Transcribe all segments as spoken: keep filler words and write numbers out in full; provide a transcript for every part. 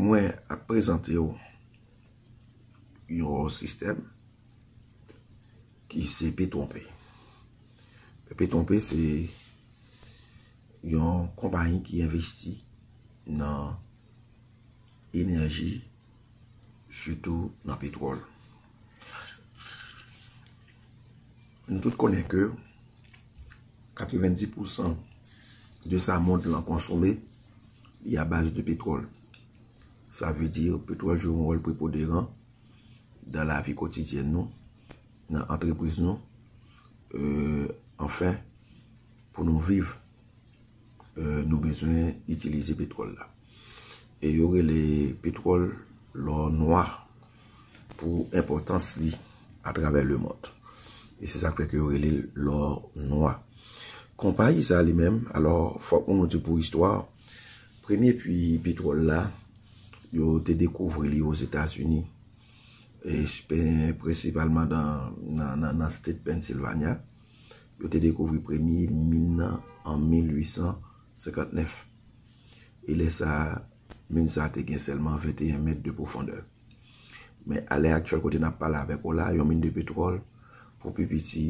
Mwen ap prezante w yon sistèm ki se Petwonpe. Petwonpe se yon konpayi ki envesti nan enèji, sitou nan petwòl. Nou tout konnen ke katrevendis pousan de sa mond lan konsome, li a baz de petwòl. Sa vle di, petwòl jwe yon wòl prepoderan nan lavi kotidyèn nou, nan antrepriz nou. Euh, anfen, pou nou viv, euh, nou bezwen itilize petwòl la. E yo rele petwòl lò nwa pou enpòtans li atravè lemond. E se sa k fè ke yo rele l lò nwa. Konpayi sa li menm, alò, fòk nou di pou istwa, premye puits petwòl la, yo te dekouvri li Ozetazini, e, prensipalman nan, nan, nan, nan state Pennsylvania. Yo te dekouvri premye min nan an mil uit san senkantnèf. E lè sa a, min sa a te gen sèlman venteyen mèt de pwofondè. Men a lè aktyèl, kote n ap pale avèk ou la, yon min de petwòl, pou pi piti,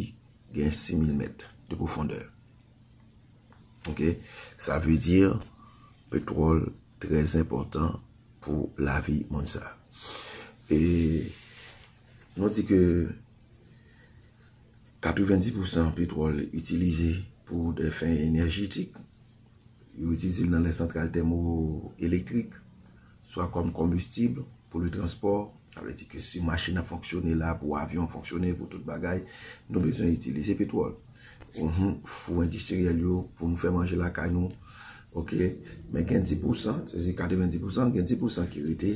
gen sis mil mèt de pwofondè. Ok? Sa vle di, petwòl trè enpòtan pou lavi moun sa. E nou di ke katrevendis pousan petwòl itilize pou de fen enèjetik. Yo itilize l nan lè santral tèmoelektrik, swa kòm konbistib pou le transpò. Sa vle di ke si machin ap fonksyone la, pou avyon fonksyone, pou tout bagay, nou bezwen itilize petwòl. Mhm, fou endistriyèl yo pou nou fè manje lakay nou. Ok, men gen dis pousan, se katrevendis pousan, gen dis pousan ki rete.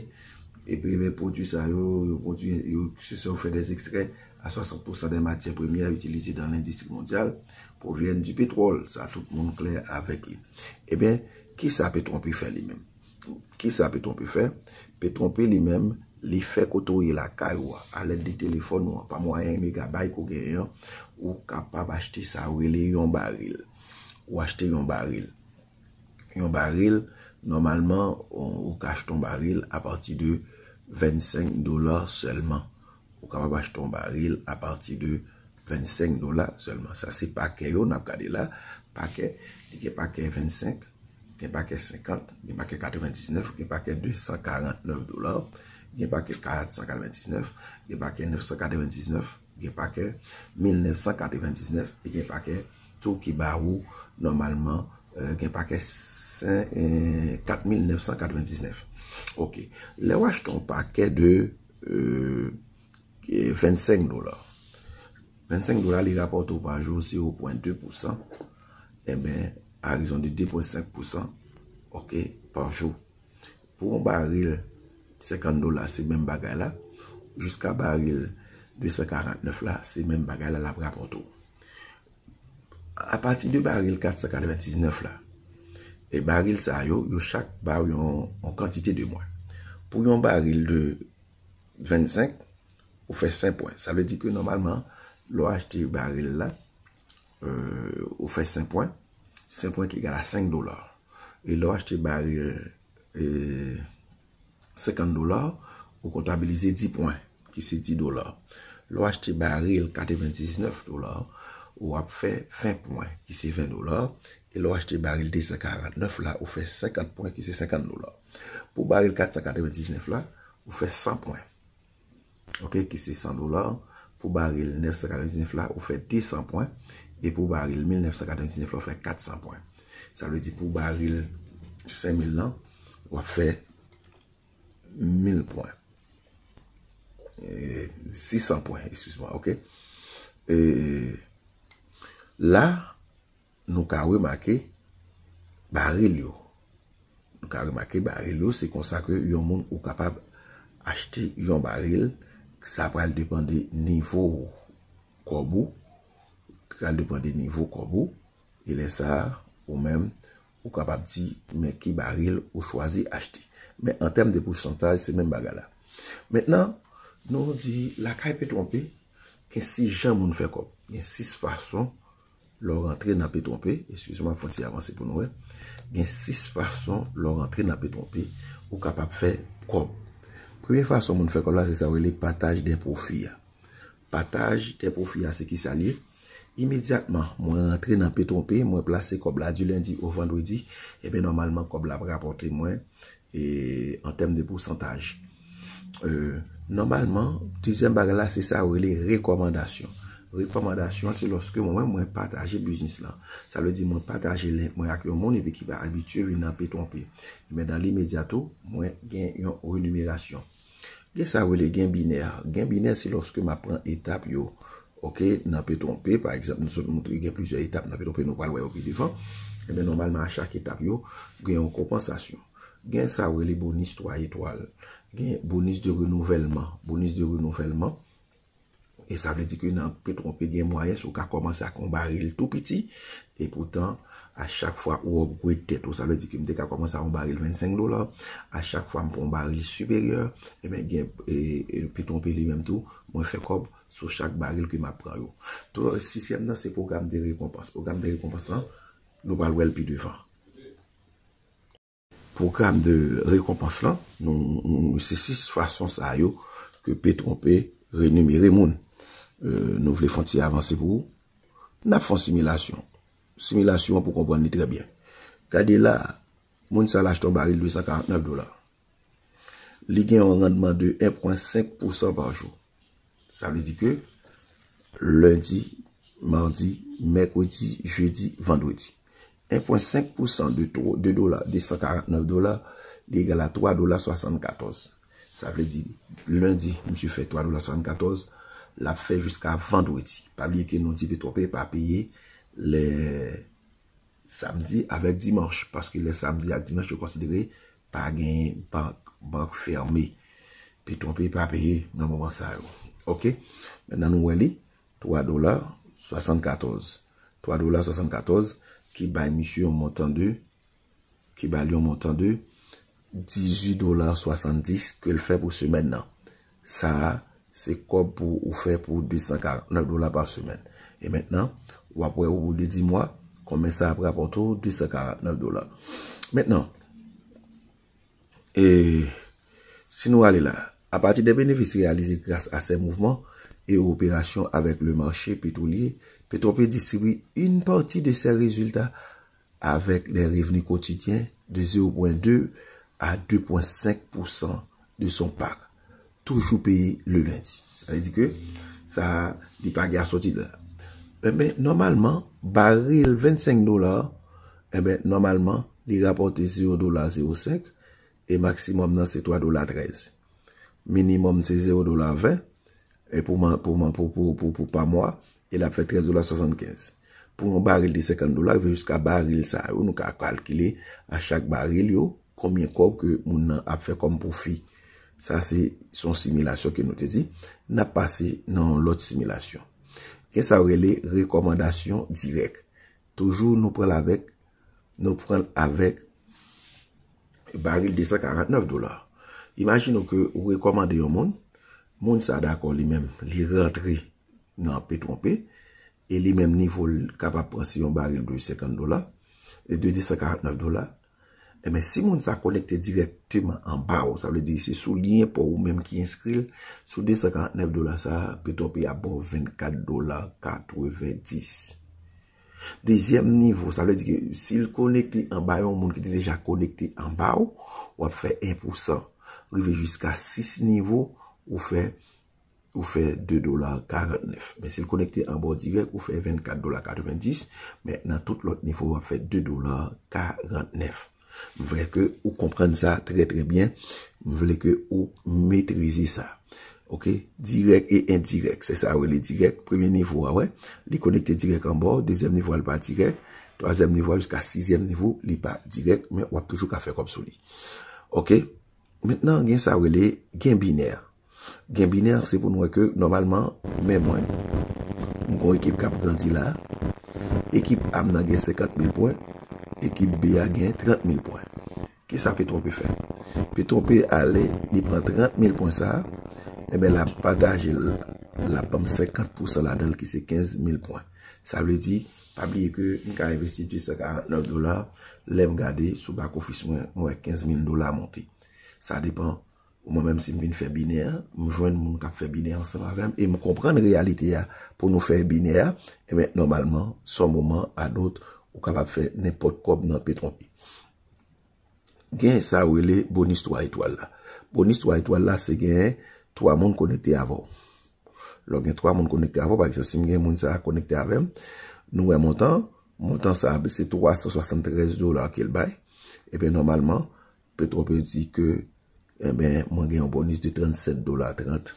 Epi, men pwodui sa yo, yo pwodui, yo, se sa yo fè des extraits à soixante pour cent des matières premières utilisées dans l'industrie mondiale proviennent du pétrole. Sa tout moun klè avèk li. Ebyen, kisa Petwonpe fè li menm? Kisa Petwonpe fè? Petwonpe li menm, li fè kote w ye lakay ou a, alèd de telefòn ou an, pa mwayen megabay ke w genyen an, ou kapab achte sa yo rele yon baril. Ou achte yon baril. Yon baril, nòmalman, ou, ou ka achte yon baril apati de vennsenk dola sèlman. Ou kapab achte yon baril apati de vennsenk dola sèlman. Sa se pakè yo n ap gade la. Pakè, li gen pakè vennsenk, gen pakè senkant, gen pakè katrevendiznèf, gen pakè de san karantnèf dola, gen pakè kat san katrevendiznèf, gen pakè nèf san katrevendiznèf, gen pakè mil nèf san katrevendiznèf, e gen pakè tou ki ba ou nòmalman, euh, gen pakè sen, euh, kat mil nèf san katrevendiznèf. Ok. Lè w achte yon pakè de, euh, vennsenk dola. Vennsenk dola, li rapòte w pa jou zewo pwen de pousan. Enben, a rezon de de pwen senk pousan, ok, pa jou. Pou yon baril senkant dola, se menm bagay la. Jiska baril de san karantnèf la, se menm bagay la l ap rapòte w. Apati de baril kat san katrevendiznèf la, e baril sa yo, yo chak ba w yon, yon kantite de mwen. Pou yon baril de vennsenk, ou fè senk pwen. Sa vle di ke nòmalman, lè w achte baril la, euh, ou fè senk pwen. Senk pwen ki egal a senk dola. E lè w achte baril, euh, senkant dola, ou kontabilize dis pwen, ki se dis dola. Lè w achte baril katrevendiznèf dola, ou ap fè ven pwen, ki se ven dola. E lè w achte baril de san karantnèf la, ou fè senkant pwen, ki se senkant dola. Pou baril kat san katrevendiznèf la, ou fè san pwen. Ok, ki se san dola. Pou baril nèf san katrevendiznèf la, ou fè de san pwen. E pou baril mil nèf san katrevendiznèf la, ou fè kat san pwen. Sa vle di pou baril senk mil lan, w ap fè mil pwen. E, sis san pwen, eskize mwen, ok? E, la, nou ka remake baril yo. Nou ka remake baril yo, se konsa ke yon moun ou kapab achte yon baril, sa pral depann de nivo kòb ou, pral depann de nivo kòb ou, e lè sa a, ou menm, ou kapab di, men ki baril ou chwazi achte. Men an tèm de pousantaj, se menm bagay la. Mentnan, nou di lakay Petwonpe, gen sis jan moun fè kòb. Gen sis fason lè w rantre nan Petwonpe, eskize m, ap fè yon ti avanse pou nou wè. Gen sis fason lè w rantre nan Petwonpe, ou kapab fè kòb. Premye fason moun fè kòb la, se sa yo rele pataj de pwofi a. Pataj de pwofi a, se ki sa l ye? Imedyatman, mwen rantre nan Petwonpe, mwen plase kòb la di lendi o vandredi, ebyen, nòmalman, kòb la ap rapòte mwen e, an tèm de pousantaj. E, nòmalman, dezyèm bagay la, se sa yo rele rekòmandasyon. Rekòmandasyon, se lòske mwen menm, mwen pataje biznis lan. Sa vle di, mwen pataje link mwen ak yon moun epi ki pa abitye vin nan Petwonpe. Men nan limedya tou, mwen gen yon renimerasyon. Gen sa yo rele gen binè. Gen binè, se lòske m ap pran etap yo. Oke, nan Petwonpe, pa egzanp, nou sot montre gen plizyè etap nan Petwonpe, nou pral wè yo pi devan. Ebyen, nòmalman, a chak etap yo, gen yon konpansasyon. Gen sa yo rele bonis twa etwal. Gen bonis de renouvèlman. Bonis de renouvèlman, e sa vle di ke nan Petwonpe gen mwayen si w ka kòmanse ak yon baril tou piti, e poutan, a chak fwa ou upgrade tèt ou, sa vle di ke m te ka kòmanse ak yon baril vennsenk dola, a chak fwa m pran yon baril siperyè, ebyen, gen, e, e, Petwonpe li menm tou, mwen fè kòb sou chak baril ke m ap pran yo. Tou, sistèm nan se pwogram de rekonpans. Pwogram de rekonpans lan, nou pral wè l pi devan. Pwogram de rekonpans lan, nou, nou, se sis fason sa yo ke Petwonpe renimere moun. E, nou vle fè yon ti avanse pou ou. N ap fè yon similasyon. Similasyon an pou konprann li trè byen. Gade la, moun sa l achte yon baril de san karant nèf dola. Li gen yon randman de en pwen senk pousan pa jou. Sa vle di ke lendi, madi, mèkredi, jedi, vandredi. En pwen senk pousan de twa, de dola, de san karant nèf dola, li egal a twa dola swasannkatòz. Sa vle di, lendi, misye fè twa dola swasannkatòz, l ap fè jiska vandredi. Pa bliye ke nou di Petwonpe pa peye lè samdi avèk dimanch, paske lè samdi ak dimanch yo konsidere pa gen bank, bank fèmen. Petwonpe pa peye nan moman sa yo. Oke? Mentnan nou wè li, twa dola swasannkatòz. Twa dola swasannkatòz ki bay misye yon montan de, ki ba l yon montan de dizuit dola swasanndis ke l fè pou semèn nan. Sa a, se kòb pou ou fè pou de san karant nèf dola pa semèn. E mentnan, w ap wè o bou de dis mwa, konbyen sa ap rapòte w, de san karant nèf dola. Mentnan, e, si nou ale la, à partir des bénéfices réalisés grâce à ces mouvements et opérations avec le marché pétrolier, Petwonpe distribue une partie de ses résultats avec des revenus quotidiens de zéro point deux à deux point cinq pour cent de son pack, toujours payé le lundi. Sa vle di ke sa, li pa gen a sòti de la. Enben, nòmalman, baril vennsenk dola, enben, nòmalman, li rapòte zewo dola zewo senk e maksimòm nan se twa dola trèz. Minimòm se zewo dola ven, e pou, man- pou, man- pou, pou, pou, pou pa mwa, e l ap fè trèz dola swasannkenz. Pou yon baril de senkant dola, rive jiska baril sa yo, nou ka kalkile a chak baril yo, konbyen kòb ke moun nan ap fè kòm pwofi. Sa se, se yon similasyon ke nou te di. N ap pase nan yon lòt similasyon. Gen sa yo rele rekòmandasyon dirèk. Toujou nou pran l avèk, nou pran l avèk baril de san karant nèf dola. Imajine w ke ou rekòmande yon moun, moun sa dakò li menm, li rantre nan Petwonpe, e li menm nivo l kapab pran se yon baril de senkant dola, e de de san karant nèf dola, enben, si moun sa konekte dirèkteman anba w, sa vle di se sou lyen pa w ou menm ki enskri l, sou de san karant nèf dola sa a, Petwonpe ap ba w vennkat dola katrevenndis. Dezyèm nivo, sa vle di ke si l konekte anba yon moun ki te deja konekte anba w, w ap fè en pousan. Rive jiska sis nivo, ou fè, ou fè de dola karantnèf. Men si l konekte anba w dirèk, ou fè vennkat dola katrevenndis. Men nan tout lòt nivo, w ap fè de dola karantnèf. M vle ke ou konprann sa trè, trè byen. M vle ke ou metrize sa. Oke? Dirèk e endirèk. Se sa yo rele dirèk. Premye nivo a, wè, li konekte dirèk anba w. Dezyèm nivo a, li pa dirèk. Twazyèm nivo a, jiska sizyèm nivo, li pa dirèk. Men w ap toujou ka fè kòb sou li. Oke? Mentnan, gen sa yo rele gen binè. Gen binè, se pou nou wè ke, nòmalman, men mwen, m gon ekip k ap grandi la. Ekip A m nan gen senkant mil pwen. Ekip B a gen trant mil pwen. Kisa Petwonpe fè? Petwonpe ale, li pran trant mil pwen sa a, enben, l ap pataje l, l ap ban m senkant pousan ladan l, ki se kenz mil pwen. Sa vle di, pa bliye ke m ka envesti de san karantnèf dola, lè m gade sou back office mwen, m wè kenz mil dola monte. Sa depann. Mwen menm, si m vin fè binè a, m jwenn moun k ap fè binè ansanm avè m, e m konprann reyalite a pou nou fè binè a, ebyen, nòmalman, son moman a dot, ou kapab fè nenpòt kòb nan Petwonpe. Gen sa yo rele bonis twa etwal la. Bonis twa etwal la, se gen twa moun konekte avè w. Lè w gen twa moun konekte avè w, pa egzanp, si m gen moun sa a konekte avè m, nou wè montan, montan sa a, se twa san swasanntrèz dola ke l bay. Ebyen, nòmalman, Petwonpe di ke, ebyen, mwen gen yon bonis de trannsèt dola trant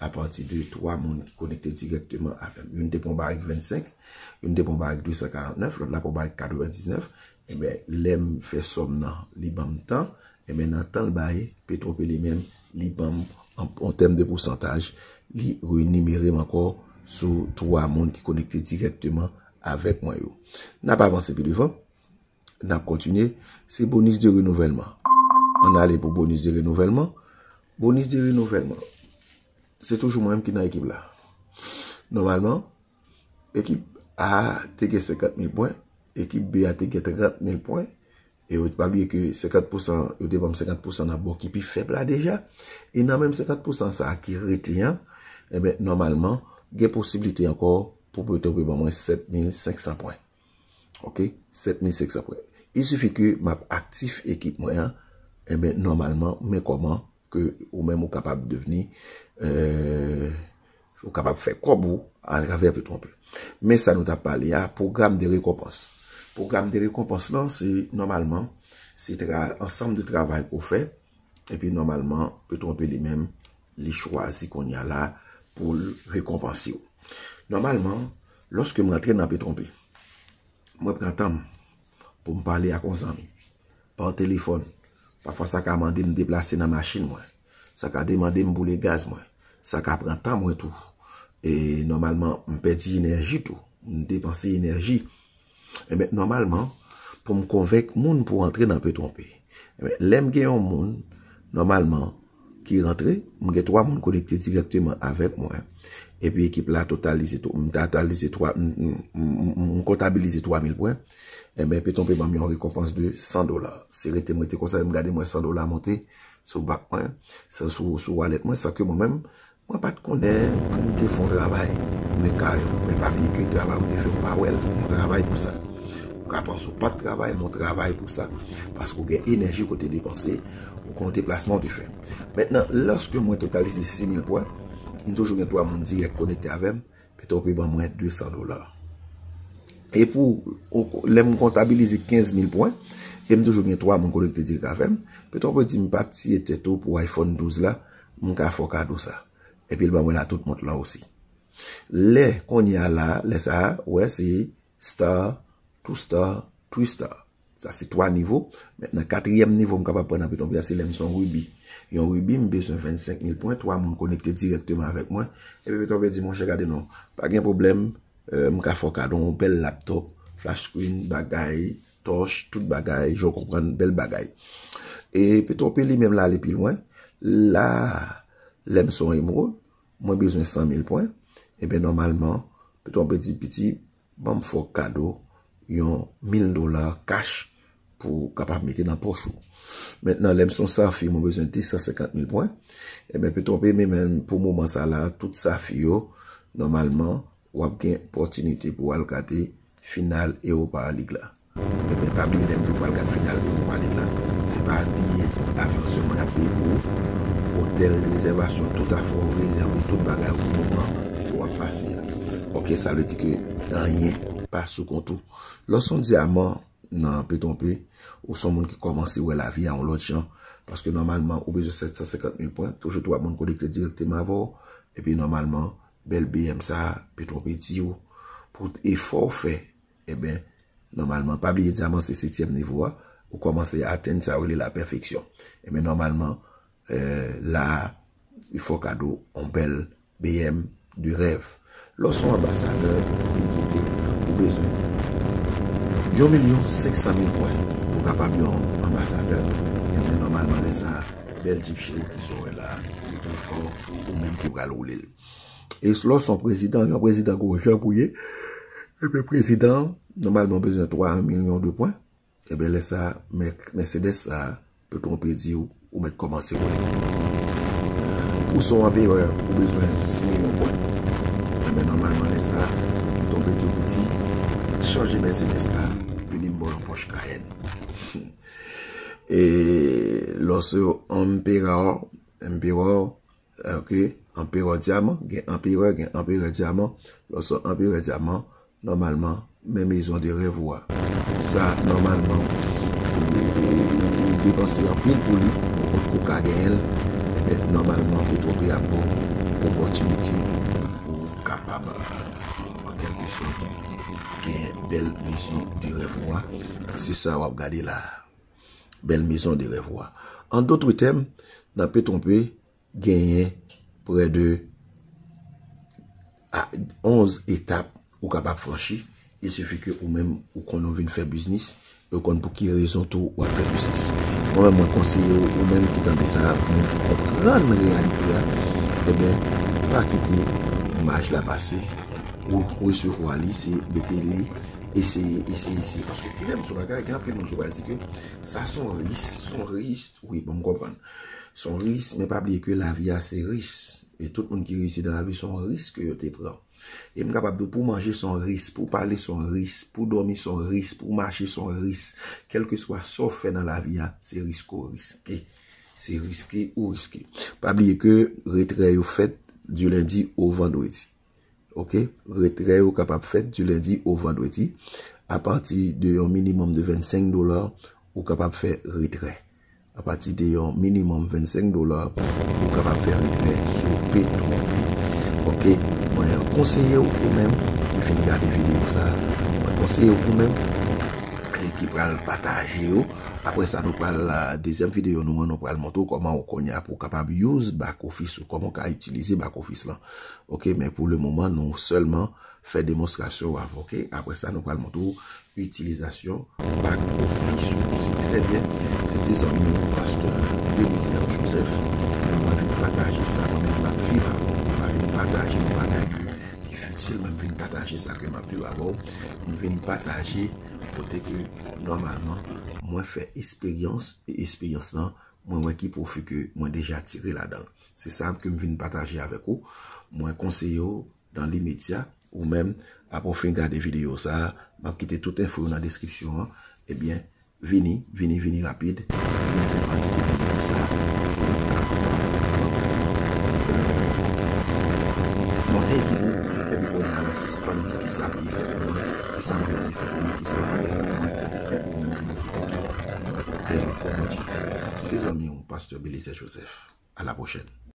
apati de twa moun ki konekte dirèkteman avè m. Youn te pran yon barik vennsenk, youn te pran yon barik de san karantnèf, lòt la pran yon barik katrevendiznèf. Ebyen, lè m fè sòm nan, li ban m tan. Ebyen, nan tan l bay, Petwonpe li menm, li ban m, an, an tèm de pousantaj, li renimere m ankò sou twa moun ki konekte dirèkteman avèk mwen yo. N ap avanse pi devan. N ap kontinye. Se bonis de renouvèlman. Ann ale pou bonis de renouvèlman. Bonis de renouvèlman. Se toujou mwen menm ki nan ekip la. Nòmalman, ekip A te gen senkant mil pwen, ekip B a te gen trant mil pwen, e yo pa bliye ke senkant pousan, yo te ban m senkant pousan nan bò ki pi fèb la deja. E nan menm senkant pousan sa a ki rete an, ebyen, nòmalman, gen posiblite ankò pou Petwonpe ban mwen sèt mil senk san pwen. Oke? Sèt mil senk san pwen. Il sifi ke m ap aktif ekip mwen an, ebyen, nòmalman, men kòman ke ou menm ou kapab devni, euh, ou kapab fè kòb ou atravè Petwonpe. Men sa nou t ap pale a, pwogram de rekonpans. Pwogram de rekonpans lan, se nòmalman, se tra, ansanm de travay ke w fè, epi nòmalman, Petwonpe li menm, li chwazi kounye a la pou l rekonpanse w. Nòmalman, lòske m rantre nan Petwonpe, mwen pran tan m pou m pale ak yon zanmi pa telefòn. Pafwa, sa ka mande m deplase nan machin mwen. Sa ka demande m boule gaz mwen. Sa ka pran tan mwen tou. E nòmalman, m pèdi enèji tou. M depanse enèji. Ebyen, nòmalman, pou m konvenk moun pou antre nan Petwonpe. Ebyen, lè m gen yon moun, nòmalman, ki rantre, m gen twa moun konekte dirèkteman avèk mwen. Epi ekip la totalize, to- m totalize twa, m, m, m, m, m kontabilize twa mil pwen. Ebyen, Petwonpe ban m yon rekonpans de san dola. Se rete m rete konsa, m gade m wè san dola monte sou bak mwen, sa sou, sou wallet mwen, san ke mwen menm, mwen pa t konnen m te fè yon travay. Men ka, men pa bliye ke travay ou te fè, ou pa wè l, yon travay pou sa. Ou ka panse ou pa t travay, men w travay pou sa. Paske w gen enèji ke w te depanse, ou gen yon deplasman w te fè. Mentnan, lòske mwen totalize sis mil pwen, m toujou gen twa moun dirèk konekte avè m, Petwonpe ban mwen de san dola. E pou, ou, lè m kontabilize kenz mil pwen, e m toujou gen twa moun konekte dirèk avè m, Petwonpe di m pa tiye tèt ou pou iPhone douz la, m ka fè w kado sa. Epi l ban mwen la tout mont lan osi. Lè kounye a la, lè sa a, ou wè se star, two star, three star. Sa se twa nivo. Mentnan, katriyèm nivo m kapab pran nan Petwonpe a, se lè m se yon ribi. Yon ribi, m bezwen vennsenk mil pwen, twa moun konekte dirèkteman avèk mwen. Epi Petwonpe di, monchè, gade non, pa gen pwoblèm, euh, m ka fè w kado yon bèl laptop, flash screen, bagay, tòch, tout bagay, jan w konprann, bèl bagay. E Petwonpe li menm la ale pi lwen. La, lè m se yon emerald, mwen bezwen san mil pwen. Ebyen, nòmalman, Petwonpe di, piti, ban m fè w kado yon mil dola kach pou w kapab mete nan pòch ou. Mentnan, lè m se yon safi, mwen bezwen de san senkant mil pwen. Ebyen, Petwonpe menm pou moman sa la, tout safi yo, nòmalman, w ap gen opòtinite pou w al gade final Europa League la. Ebyen, pa bliye lè m di w pral gade final Europa League la, se pa biye avyon sèlman y ap peye pou ou. Otèl, rezèvasyon, tout afè w rezève, tout bagay ou pou moman ke w ap pase a. Oke, sa vle di ke anyen pa sou kont ou. Lè w se yon dyaman nan Petwonpe, ou se yon moun ki kòmanse wè lavi a yon lòt jan, paske nòmalman ou bezwen sèt san senkant mil pwen, toujou twa moun konekte dirèkteman avè w, epi nòmalman, bèl B M sa a, Petwonpe di w, pou efò w fè, ebyen, nòmalman, pa bliye dyaman se setyèm nivo a, ou kòmanse atenn sa yo rele lapèfeksyon. Ebyen, nòmalman, euh, la a, li fè w kado yon bèl B M de rèv. Lè w se yon anbasadè, li di w ke ou bezwen yon milyon senk san mil pwen pou w kapab yon anbasadè. Ebyen, nòmalman, lè sa a, bèl jip cheri ki sou wè la a, se toujou ou menm ki pral woule l. E lè w se yon prezidan, yon prezidan gwo jan pou ye. Ebyen, prezidan, nòmalman, bezwen twa milyon de pwen. Ebyen, lè sa a, Mercedes sa a, Petwonpe di w, ou mèt kòmanse wè. Pou son anperè, ou bezwen siyen yon kòd. Enben, nòmalman, lè sa a, tonbe tou piti, chanje Mercedes la, vini m ba w yon Porsche Cayenne. E lè w se anperè, anperè, ok, anperè dyaman, gen anperè, gen anperè dyaman, lè w se anperè dyaman, nòmalman, men maison de rêve ou a. Sa, nòmalman, ou, ou, ou depanse anpil pou li, ou potko ka genyen l, enben, nòmalman, Petwopè ap ba w opòtinite pou w kapab, an kèlke sòt, gen bèl maison de rêve ou a. Se sa w ap gade la a. Bèl maison de rêve ou a. An dòt tèm, nan Petwopè, genyen prè de a onz etap ou kapab franchi. Il suffit ke ou menm ou konn ou vin fè biznis, e ou konn pou ki rezon tou w ap fè biznis. Mwen menm, mwen konseye w, ou menm ki tande sa, ou menm ki konprann reyalite a, ebyen, pa kite imaj la pase. Ou resevwa li, se mete li, eseye, eseye, eseye. Paske pi lè m sou bagay, gen anpil moun ki pral di ke sa se yon ris, se yon ris. Wi, bon, m konprann. Se yon ris, men pa bliye ke lavi a se ris. E tout moun ki reyisi nan lavi, se yon ris ke yo te pran. E m kapab di w, pou w manje, se yon ris. Pou w pale, se yon ris. Pou w dòmi, se yon ris. Pou w mache, se yon ris. Kèlkeswa sa w fè nan lavi a, se ris ke w riske. Se riske ou riske. Pa bliye ke retrè yo fèt di lendi o vandredi. Ok? Retrè yo kapab fèt di lendi o vandredi. Apati de yon minimòm de vennsenk dola, ou kapab fè retrè. Apati de yon minimòm vennsenk dola, ou kapab fè retrè sou Petwopè. Ok, mwen konseye w, ou menm ki fin gade videyo sa a, mwen konseye w, ou menm, e ki pral pataje yo. Apre sa, nou pral, a, dezyèm videyo nou an, nou pral montre w kòman ou kounye a pou w kapab use back office ou, kòman w ka itilize back office lan. Ok, men pou le moman, nou sèlman fè demonstrasyon w avè w, ok? Apre sa, nou pral montre w itilizasyon back office ou. Se trè byen. Se te zanmi w, pastè Belizaire Joseph. Mwen vin pataje sa, mwen menm m ap viv avè w. Mwen pa vin pataje yon bagay ke, ki fitil, men m vin pataje sa ke m ap viv avè w. M vin pataje kote ke, nòmalman, mwen fè esperyans, e esperyans lan, mwen wè ki pwofi ke mwen deja tire ladan l. Se sa ke m vin pataje avèk ou. Mwen konseye w, dan limedya, ou menm, apre w fin gade videyo sa a, m ap kite tout enfo yo nan deskripsyon an. Ebyen, vini, vini, vini rapid. Vin fè pati de videyo sa a. Pou w kapab, euh, monte ekip ou, epi kounye a la sispann di kisa peyi fè pou mwen, kisa mwen te fè pou mwen, kisa mwen pa te fè pou mwen, epi ou menm ki pwofite tou. Bèl opòtinite. Se te zanmi w, pastè Belizaire Joseph. À la prochaine.